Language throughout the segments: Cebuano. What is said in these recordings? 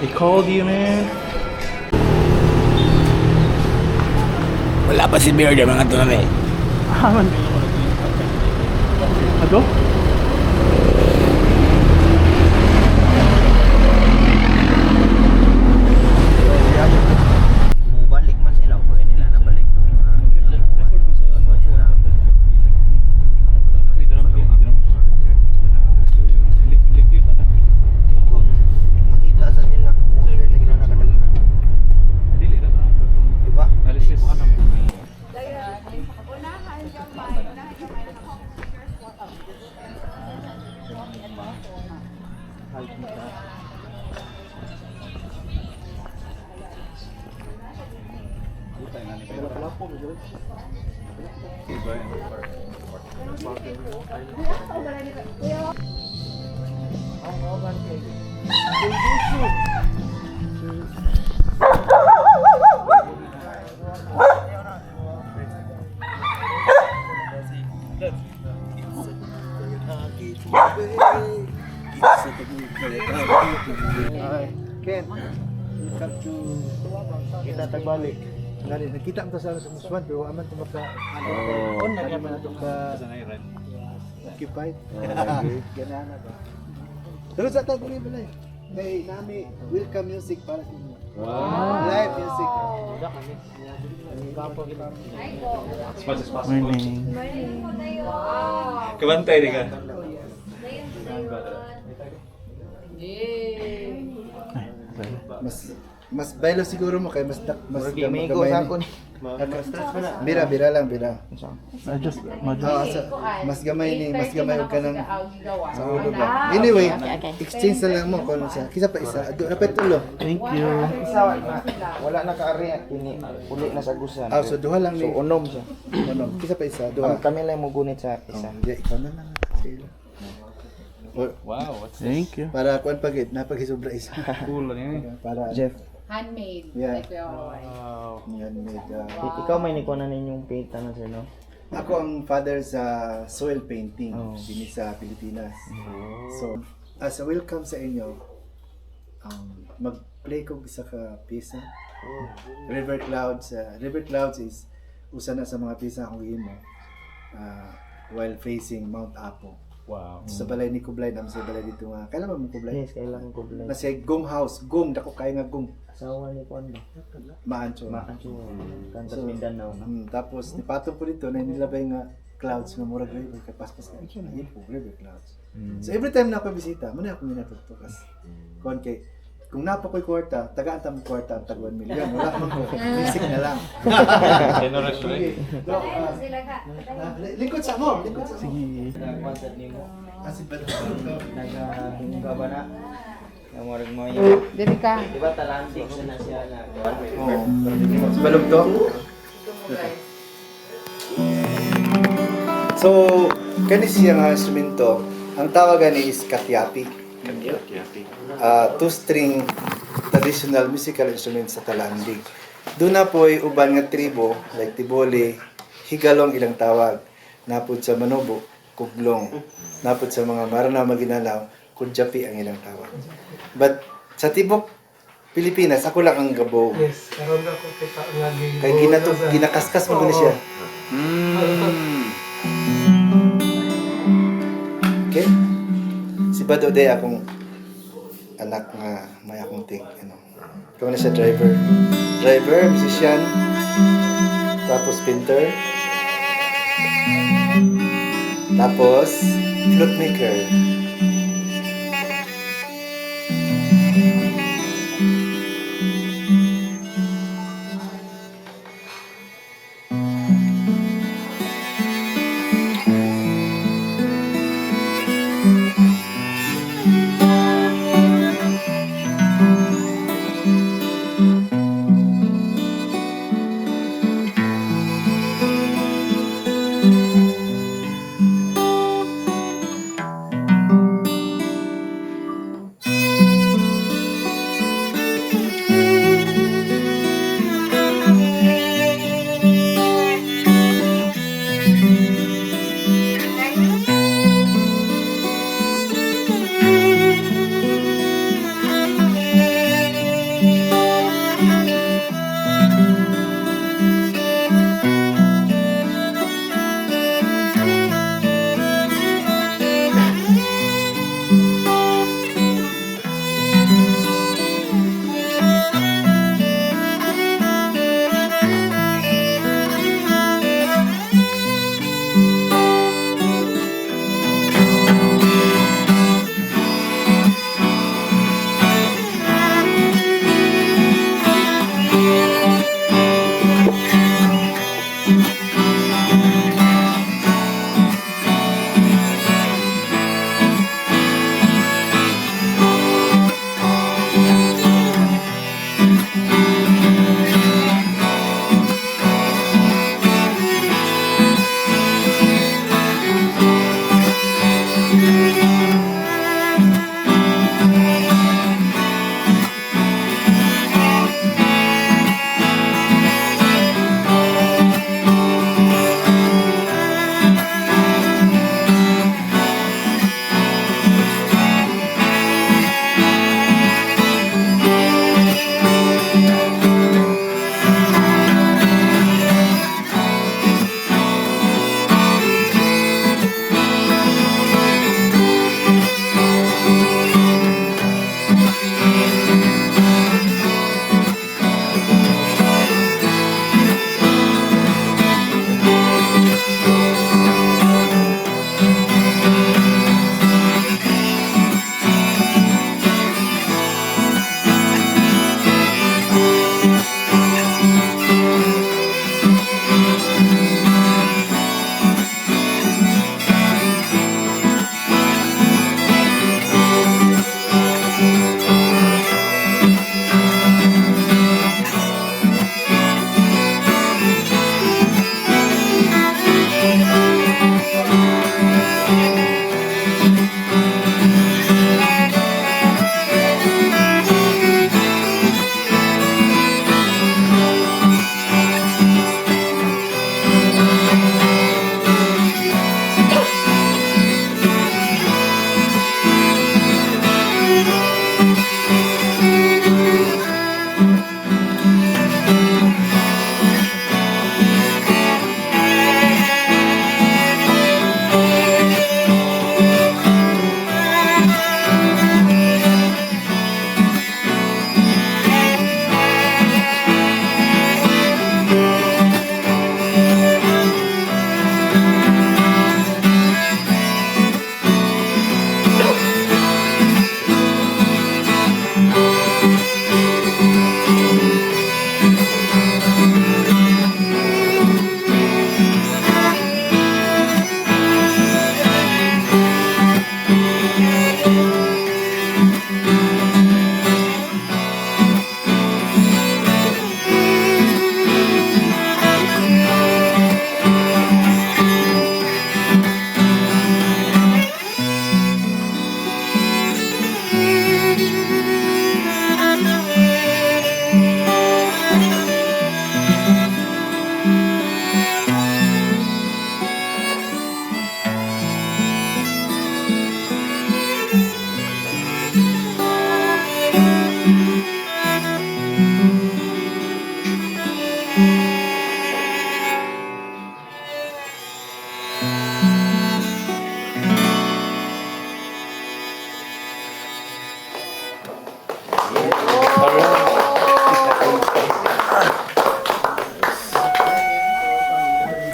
They called you, man. Wala pa si Beard, mga to namin. Ah, man. Ado? Mubalik man sila, o nila nabalik to mga. Kung makita sa nilang water, tignan na kadaghan. Diba? Ken, welcome to Kita tagbalik. Gani, nakita mo to sa Muswan pero aman to maka ano Oh. oh, man ato ka occupied. Ganana ba. Pero sa tag diri balay. Kay nami welcome music para sa inyo. Wow. Live music. Morning. Kabantay di ka. Ay, sorry. Mas mas baylo siguro mo kay mas dak mas Murag amigo sa ako ni. Bira bira lang bira. I just, Ah, mas gamay ni mas gamay og kanang sa ulo ba. Anyway, exchange na lang mo kung ano siya. Kisa pa isa, do na pa tulo. Thank you. Isa wala na kaari ini uli na sa gusan. Ah, so duha lang ni. So unom siya. Ano, kisa pa isa, duha. Ang kami lang mo gunit sa isa. Oh, yeah, ikaw na lang. Sila. Or, Wow, what's Thank you. Para kuan pagid, napaghisubra isa. Cool ni. Para Jeff, Handmade. Yeah. Like, oh, Yan, made, ikaw may nikuha na ninyong paint na sir, no? Ako ang father sa soil painting Oh. dinhi sa Pilipinas. So, as a welcome sa inyo, mag-play ko isa ka pyesa. River Clouds. River Clouds is usa na sa mga pyesa akong gihimo while facing Mount Apo. Wow. Sa balay ni Kublai, naman sa balay dito nga. Kailan ba mo Kublai? Yes, kailangan ko blend. Nasa Gong House, Gong, dako kayo nga Gong. Asawa ni Kuan ba? Maancho. Maancho. Kantas Mindanao. Tapos nipatong po dito na nilabay nga clouds nga murag river kay paspas na ayun po river clouds. So every time na ako bisita, mo na ako minatugtog as kon kay kung napa ko'y kwarta, tagaan ta mo kwarta ang tag 1 million. Wala man ko. Music na lang. Generous right? Dok, lingkod sa mo, lingkod sa mo. Sige. Nagkuan nimo. Ah, si Badong. Nagahingga ba na? Namurag mo yung Dili ka. Di ba talantik na na siya na kuan may Oo. Si Balog to. Guys. So, kani siya nga instrumento, ang tawagan ni is katyapi. Two-string traditional musical instrument sa Talandig. Doon na po'y uban nga tribo, like Tiboli, higalong ilang tawag. Napod sa Manobo, kuglong. Napod sa mga Maranao, Maguindanao, kudyapi ang ilang tawag. But sa tibok Pilipinas, ako lang ang gabo. Yes, karon ako kita nga Kay ginakaskas mo gani siya. Okay? Si Bado Day akong anak nga may akong tig ano. Ikaw na siya driver. Driver, musician, tapos painter, tapos flute maker.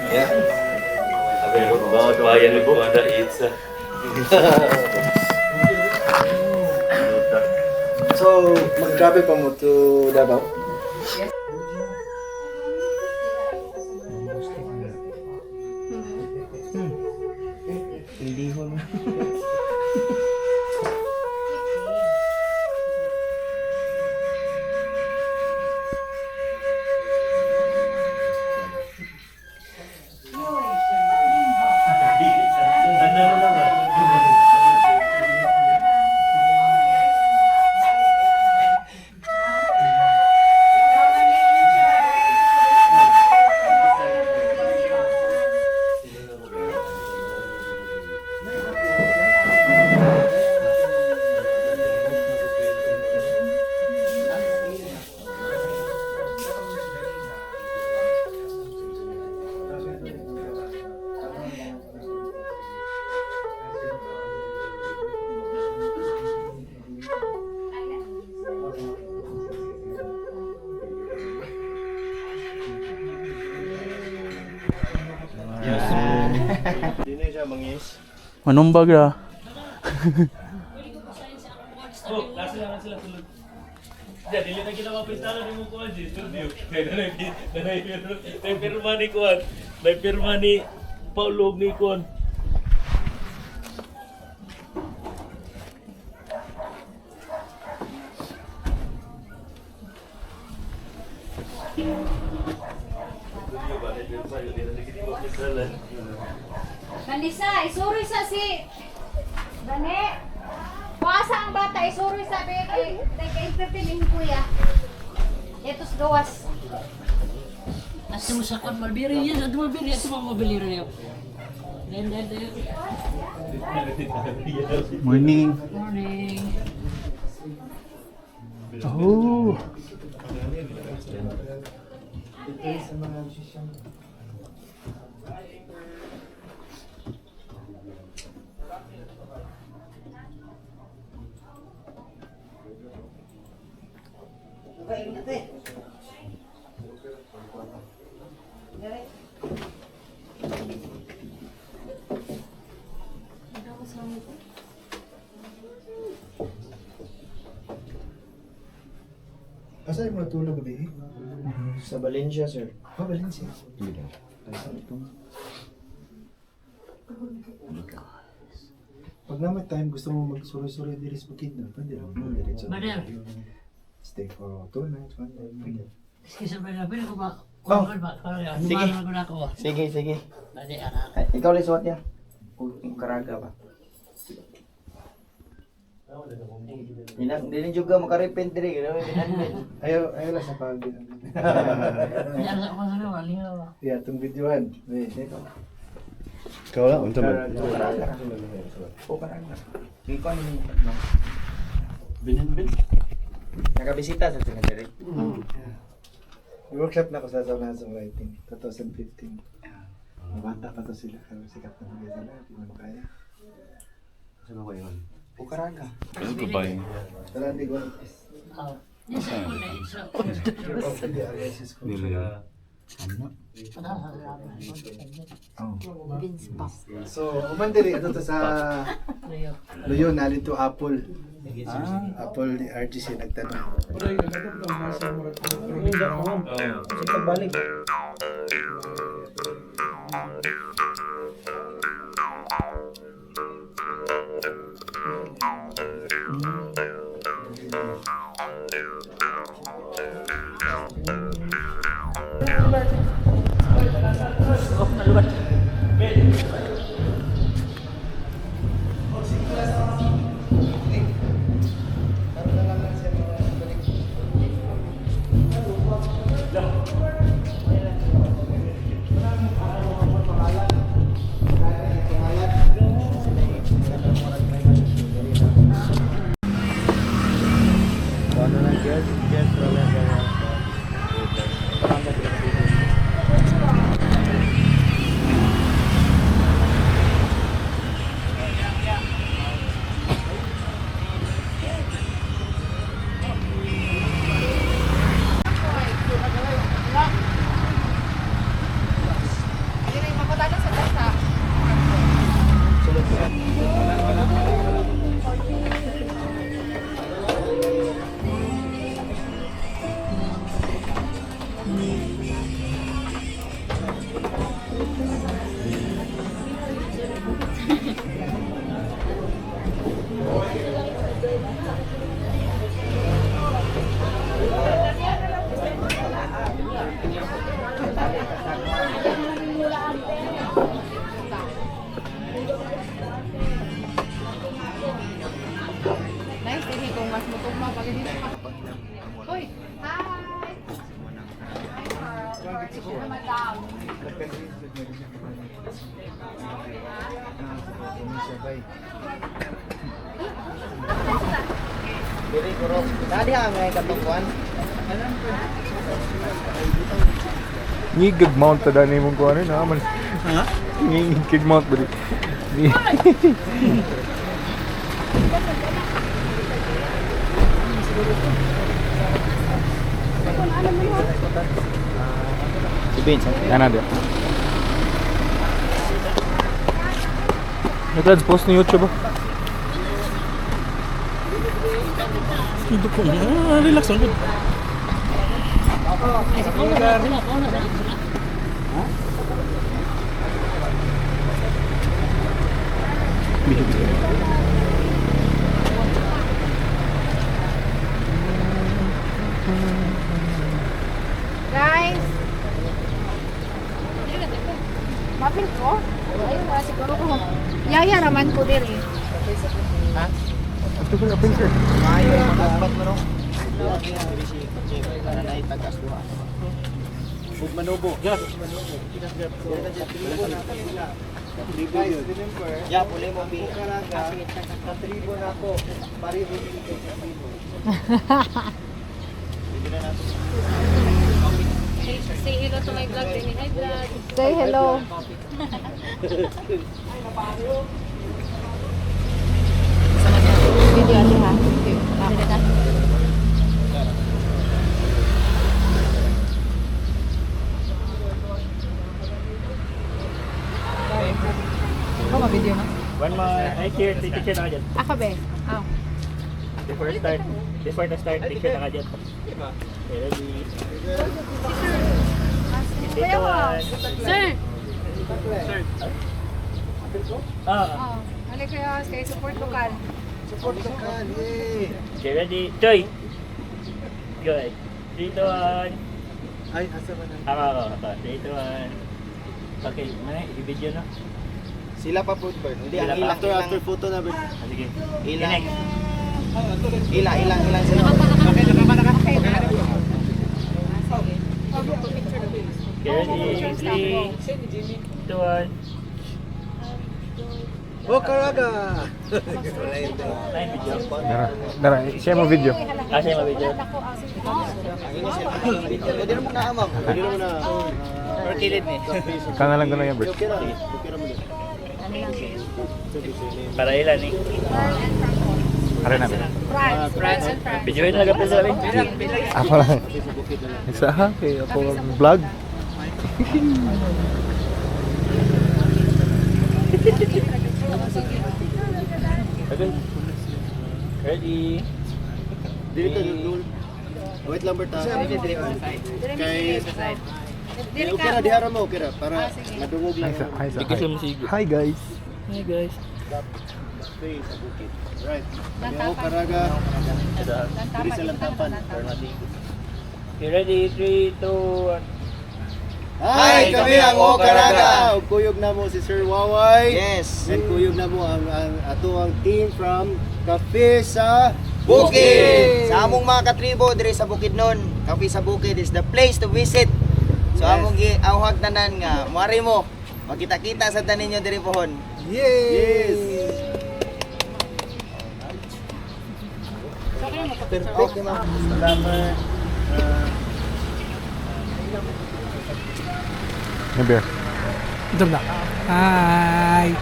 Yeah. Bayan ni Buanda Itza. So, mag-travel pa mo to Davao? Ilihon. Manumbag ra. Oh, nasa lang sila sulod. Diyan, dili na kita mapintala ni mo kuan di studio. May pirma ni kuan. May pirma ni Paulo ni kuan. Manisa, isuri sa si Dani! Kuasa ang bata, isuroy sabi kay kay entertain ni kuya. Etos gawas. Asa mo sa kon Malbiri yan, ato Malbiri, ato mga mabiliro niyo. Then, then, then. Morning. Morning. Oh. Ito sa mga musician. Asa yung matulog gabi? Sa Valencia, sir. Oh, Valencia. Pag naman time, gusto mo magsuroy-suroy diri sa Bukidnon, pwede lang. No, diretso. Brother. Stay for 2 nights, one day, pwede. Excuse me, brother. Pwede ko ba? Oh. Kung ba? Sige. Sige. Ko ako. Sige, sige. Dali, anak. Ay, ikaw lang suwat niya. Kung karaga ba. Dili juga makarepent diri, gano'n binanmen. Ayaw, ayaw lang sa pag. Yan sa ako sa mga ba? Yeah, itong videoan. Wait. Ikaw lang, unsa man. Karaga. O karaga. Sige ko ano mo. Binin Nakabisita sa sila diri. Workshop na ko sa sa songwriting, 2015. Mabata pa to sila, pero sikat na mga sila, di mo kaya. O karaga. Goodbye. Tara, hindi ko. Oh. Yes, ako na isa. Hindi, Alexis ko. Beans pa. So, umandiri, ito to sa Luyo, nalito Apple. Apple ni RGC nagtanong. Sige balik. Ayun ay mapatala sa dasa. Nice din kung mas mutugma pag hindi pa. Uy, hi. Hi, Carl. Furniture madam. Diri ko. Dali ang ngay katungkuan. Ngigag mount ta dani mong kuan na man. Ha? Ngigag mount ba di? Si Vince. Ana dia. Naglads post ni YouTube. Dito ko. Ah, relax lang. Ay, sa kauna sila, kauna sila. Guys. Mapil ko? Ayun, wala siguro ko. Yaya raman ko diri. Ato ko apil, sir. Maayo mag-atbat mo no. Para na itagas duha. Ug Manobo. Guys, remember, ya puli mo bi. Katribo na ako. Pareho din kay katribo. Say hello to my vlog, Jenny. Hi, vlog. Say hello. Video ate ha. Video. Ako ma-video na. One more. Ay, here. Take picture na ka dyan. Ako be. Aw. Before start. Before the start, picture na ka dyan. Okay, ready? Kuya mo. Sir! Ah. Oh, hali kayo kay support lokal. Support local, yay! Okay, ready? Choy! Good. 3, 2, 1. Ay, asa ba na? Ako, ako, ako. 3, 2, 1. Okay, mana, i-video na. Sila pa po, Bert. Hindi Sila ang pa. ilang After, ilang after photo na, Bert. Ah, sige. ilang Next. ilang ilang ilang sila. Okay na. Sige. Okay, ready? 3, 2, 1. Oh, Caraga! Ay, video. Dara, dara, share mo video. Ah, share mo video. Pwede na mo na amang. Pwede na mo na. Or kilid ni. Kanga lang ko na yan, bro. Okay ra. Okay ra mo. Para ilan eh. Are na, bro. France. France and France. Videoin talaga pa sa Ako lang. Isa ha, kay ako ang vlog. Okay. Ready? Dili ka dul. Wait lang, Bert. ah. Kay Dili okay ka. ra diha ra mo, okay ra para madungog Hi, lang. sa, hi, sa, hi. Hi, guys. Hi guys. Stay sa bukid. Right. Oh, Caraga. Dili sa Lantapan. Okay, ready? 3, 2, 1. Hi, kami ang O Caraga. Ug kuyog na mo si Sir Waway. Yes. And kuyog na mo ang ato ang team from Cafe sa Bukid! Sa among mga katribo diri sa Bukidnon, Kape sa Bukid is the place to visit. So Yes. among giawhag tanan nga muari mo makita-kita sa tanin ninyo diri pohon. Yes. Okay ma'am. Salamat. Yung beer. Ito na. Hi!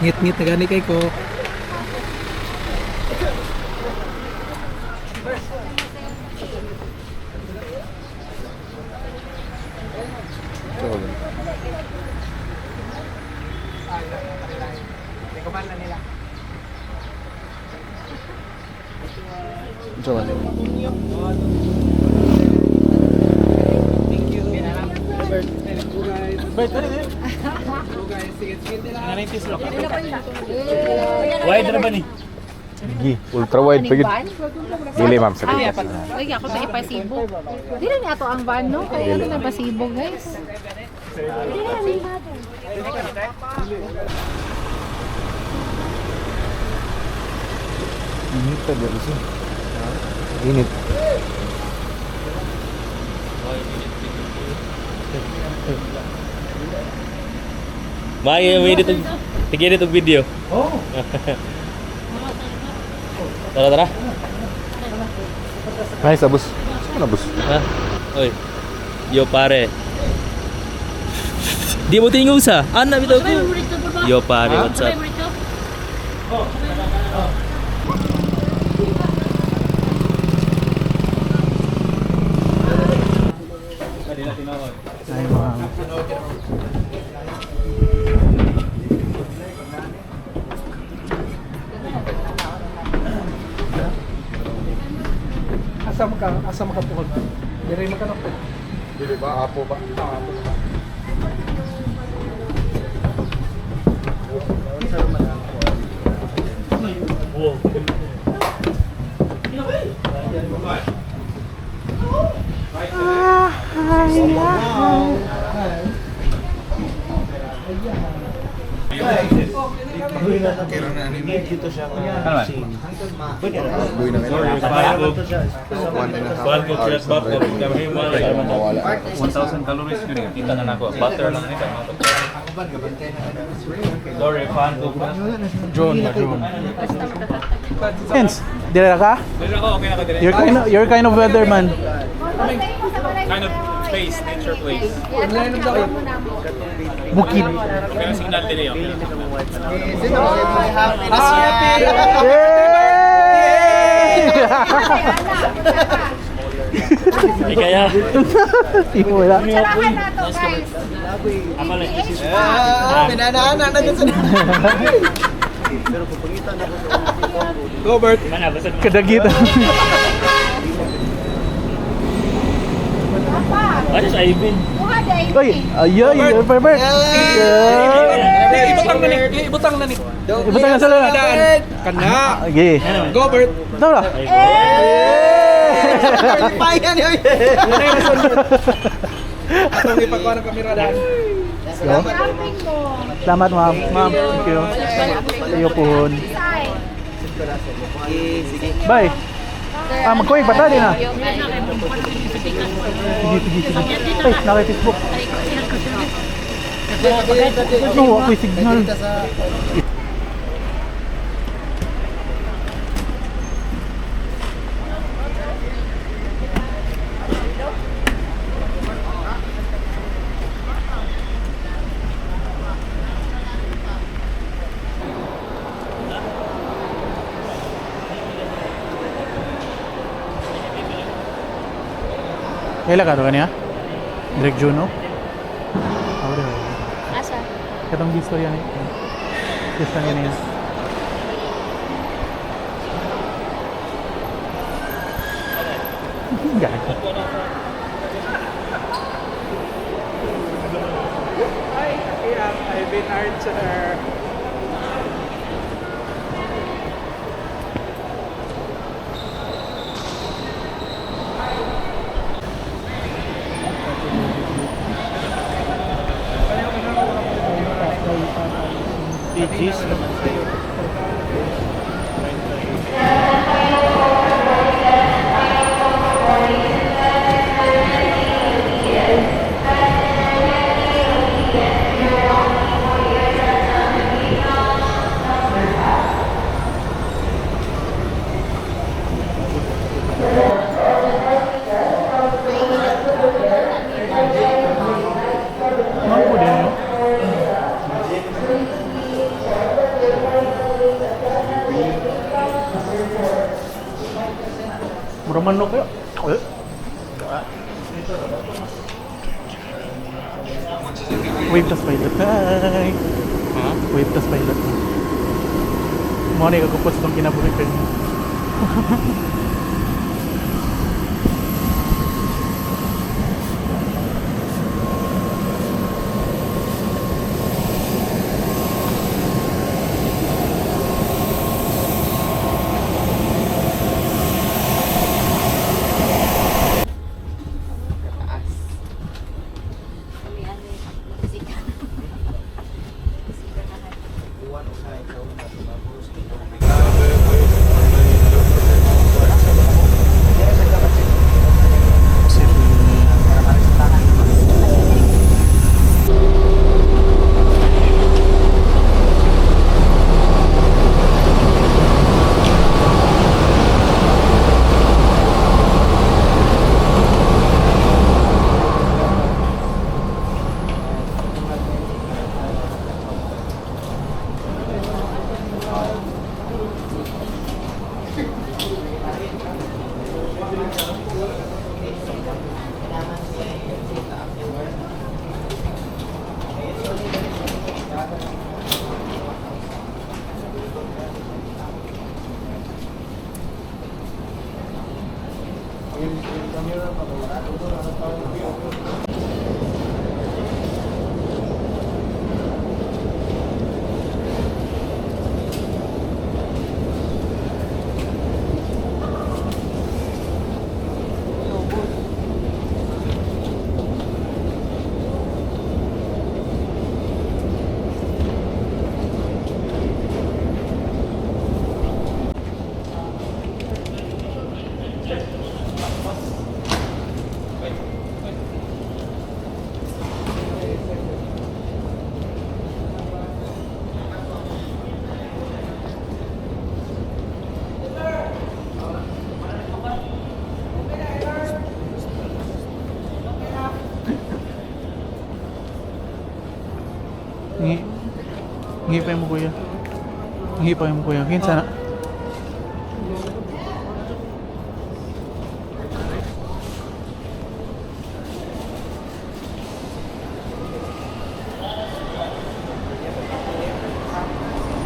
Ngit-ngit na gani kay ko. Wide ra ba ni? Gi, ultra wide pagid. Dili ma'am sa Ay, ay, ako sa ipasibo. Dili na ato ang van, no? Kaya ano na pasibo, guys. Dili na ni. Init pa dito siya. Init. May may dito. Tigil dito video. Oh. Tara tara. Nice, abos. Saan na, boss? Ha? Oy. Yo pare. Di mo tingog sa. Ana bitaw ko. Yo pare, what's up? Ay, ma'am. Asa mo ka puhon? Dire mo ka no? Dili ba? Apo ba? Apo ba? Dito siya nga scene. Buhay na ngayon. 1.5 hours na drive. Mawala. 1,000 calories yun eh. Kita na nako. Butter lang nito. Sorry, fan ko. Drone ba, drone. Hence, dira ka? Dito ako, okay na ka dire. You're kind of weatherman. Kind of place, nature place. Bukid. Okay na signal dire. Okay na signal. Yay! Eh kaya, Wala. Kutsarahan na to, guys. ako lang. Ah, pinanaana na dyan sa Robert. Mana, basta Kadagita. Apa? Ano sa Ivan? Kuha dahil. Oy, ayay, Herbert. Ibutang na ni, ibutang na ni. Ibutang na sila na. Kana. Okay. Go Bert. Ito na. Payan yun. Atong ipagkuha ng kamera daan. Jumping mo. Salamat, ma'am. Ma'am, thank you. Iyo pohon. Inside. Bye. Ah, magkuhay pa tayo na. Sige, sige, sige. Ay, naka Facebook. No, ako'y signal. Kaila ka to kaniya? Direk Juno? Ako rin. Asa? Katong gistorya ni. Fiesta niya niya. Gago. Hi, I'm Ivan Archer. PGs naman sa'yo. Mampo din no? Mura manok kayo. Eh. Wave tas pilot. Hi! Wave tas pilot. Mo na kagupot sa itong kinabuhi pero. Kami ano eh. Sika. Sika na kayo. Hipay mo, kuya. Hipay mo, kuya. Kinsa na?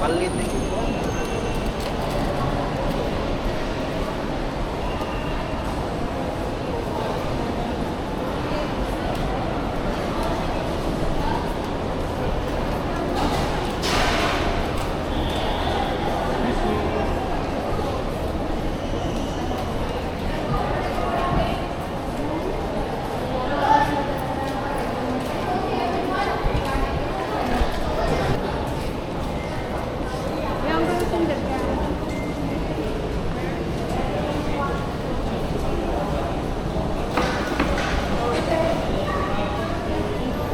Palit na.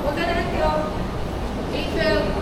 Huwag ka na lang, Tio. 8:12.